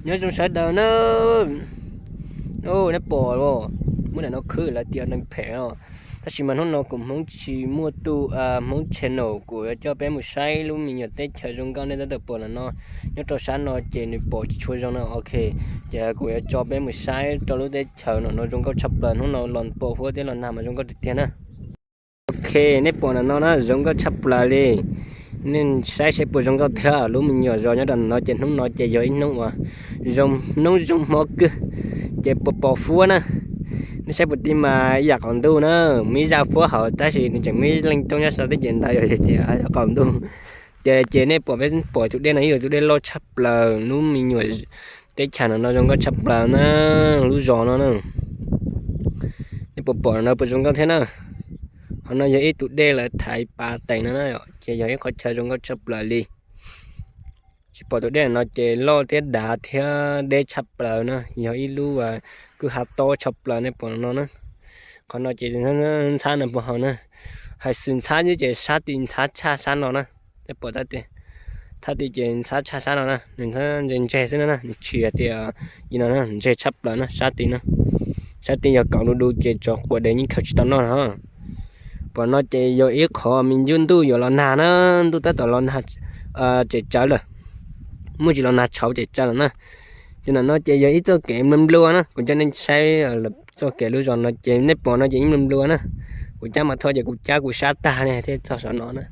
Nyob zoo sawv daws na. Neb pom, muab daim no khwb lawv tias neeg phem no. Tab sis mas hnub no kuv Hmoob tsis muaj tu, Hmoob channel, kuv yuav coj peb mus saib lub me nyuam teb chaws zoo nkauj nej tab tom pom no. Nyob rau sab no ces nws pom tsis tshua zoo no, ok. Ces kuv yuav coj peb mus saib rau lub teb chaws no, no zoo nkauj tshaj plaws, hnub no los pom huab thiab los nag mas zoo nkauj tiag tiag na. Ok, nej pom no na, zoo nkauj tshaj plaws li. Nej saib seb puas zoo nkauj thiab. Lub me nyuam zos nyob rau no ces hnub no ces yog ib hnub uas zoo, hnub zoo hmo kawg, ces pos pos huab na. Nej saib puas ti mas ib yam qaum ntuj na, muaj ib zaj huab hauv tab sis nws tseem muaj ib leeg roob nyob saum teb ces ntawd yog tias qaum ntuj. Ces, ces nej pom, peb pom tus dej no ib yam tus dej loj tshaj plaws, lub me nyuam teb chaws no no zoo nkauj tshaj plaws na, lub zos no na. Nej puas pom no puas zoo nkauj thiab na. Qhov no yog ib tus dej lawv thaiv pas teem no na, ces yog ib qhov chaw zoo nkauj tshaj plaws li. Tsis pom tus dej no ces loj thiab dav thiab deb tshaj plaws na, yog ib lub kwj ha tob tshaj plaws nej pom no na. Qhov no ces ntxhab no puag hauv na, hais xwm ntxhab ces sab ti ntxhab tshaj sab no na. Nej pom tab ti, thab ti ces ntxhab tshaj sab no na, nws ntxhab ntseg ntseg xwb no na, nws tsis hais tias no na, ntseg tshaj plaws na, sab ti no. Sab ti yog kaum du du ces tsov quas dev yeej khaws tsis tau noj no. Pom no ces yog ib qhov me ntsis ntuj yuav los nag na, ntuj tab tom los nag tsem tsawv lawm, muaj ntsis los nag tshauv tsem tsawv lawm na. Ces ntawm no ces yog ib txoj kev nplua nplua na, kuv coj nej saib txoj kev lub zos no ces nej pom no ces ib nplua nplua na. Kuv cab mas thoj ces kuv cab kuv sab tag li thiaj txog saum no na.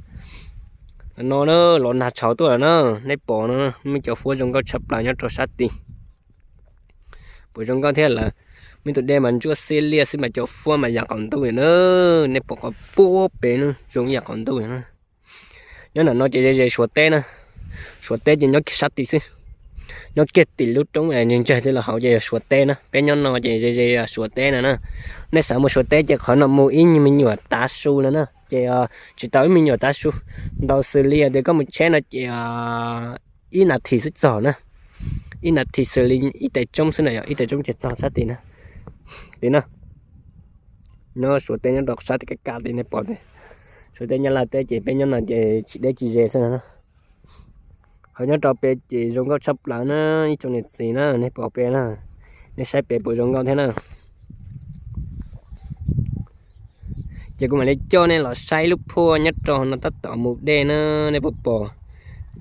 No na, los nag tshauv tuaj lawm na, nej pom no, muaj cov huab zoo nkauj tshaj plaws nyob rau sab tid. Puas zoo nkauj thiab lawm, muaj tus dej mas ntsuab xiab liaj xwb mas cov huab mas yam qaum ntuj na, nej pom qhov puag pem no zoo ib yam qaum ntuj na. Nyob ntawm no ces ze ze Suav teb na, Suav teb ces nyob kiag sab tid xwb, nyob kiag tim lub roob es ntseg ntseg thiab los hauv ces yog Suav teb na, peb nyob no ces ze ze Suav teb no na. Nej xav mus Suav teb ces qhov no mus ib nyuag me nyuam tav su no na, ces tsis tau ib me nyuam tav su, ntau xws li tias koj mus tsheb no ces ib nas this xwb txog na, ib nas this xws li ib tes tsoob xwb na, yog ib tes tsoob ces txog sab tid na. Tid na, nyob Suav teb nyob rau sab tid kaj kaj tid nej pom tias, Suav teb Nyab Laj teb ces peb nyob no ces tsis deb tsis ze xwb no na. Ho nyob rau pem ces zoo nkauj tshaj plaws na, ib tsoom niam txiv na, nej pom pem na, nej saib pem puas zoo nkauj thiab na. Ces kuv mam li coj nej los saib lub phuaj nyob rau no tab tom mus dej na, nej puas pom?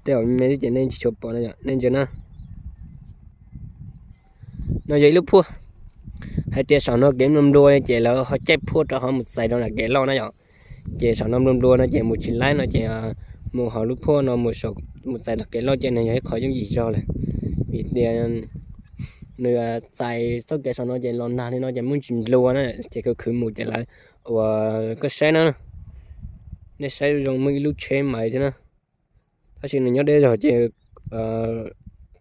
Tej me me xwb ces nej tsis tshua pom no, nej ntsia na. No yog ib lub phuaj, hais tias saum no kev nplua nplua ces lawv ho caij phuaj rau ho mus txais rau nram kev loj na yom. Ces saum no nplua nplua no ces mus tsis laib no ces mus hauv lub phuaj no mus txais tom kev loj ces nws yog ib qho yooj yim zog lawm. Vim tias nws txais txoj kev saum no ces los nag li no ces muaj ntsis nplua na, ces khwv khwv mus ces lawv ua, koj saib na, nej saib zoo muaj ib lub tsheb mais thiab na. Tab sis nws nyob deb zog ces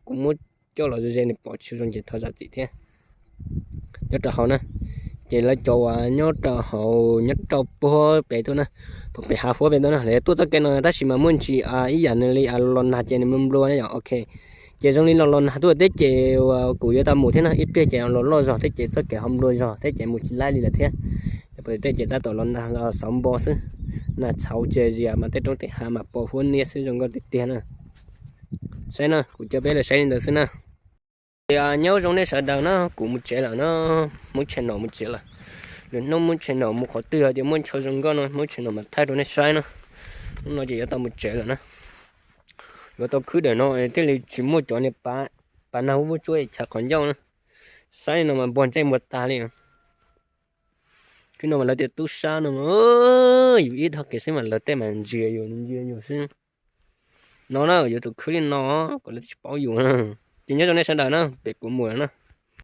kuv muab coj los ze ze nws pom tsis zoo ces thov zam txim thiab. Nyob rau hauv na, ces lawv cov uas nyob rau hauv nyob rau puag pem tuaj na, puag pem hav huab pem tuaj na, lawv tuaj txoj kev no tab sis mas muaj ntsis ib yam nws li los nag ces nws nplua nplua na yom, ok. Ces zoo li los los nag tuaj thiab ces kuv yuav tau mus thiab na, ib pliag ces los loj zog thiab ces txoj kev ho nplua zog thiab ces mus tsis laib li lawm thiab. Tej ces tab tom los nag xauv npo xwb, nag txhauv tsis zias mas tej roob tej hav mas pos huab niab xwb zoo nkauj tiag tiag na. Saib na, kuv coj peb los saib li ntawd xwb na. Ces nyob zoo nej sawv daws na, kuv mus tsev lawm na, Hmoob channel mus tsev lawm. Lwm hnub Hmoob channel mus qhov twg tias muaj ntsho zoo nkauj no Hmoob channel mam thaij rau nej saib na. Hnub no ces yuav tau mus tsev lawm na. Yuav tau khwb daim no thiaj li tsis muaj cov niag pas nag vuab tsuab chav qhov ncauj na. Saib no mas npog ntsej npog tag li. Khwb no mas lawv tias tub sab no mas yus ib dhau kev xwb mas lawv tej mas ntsia yus ntsia yus xwb. No na, yuav tsum khwb li no kom lawv tsis paub yus na. Ces nyob zoo nej sawv daws na, pem kuv mus lawm na.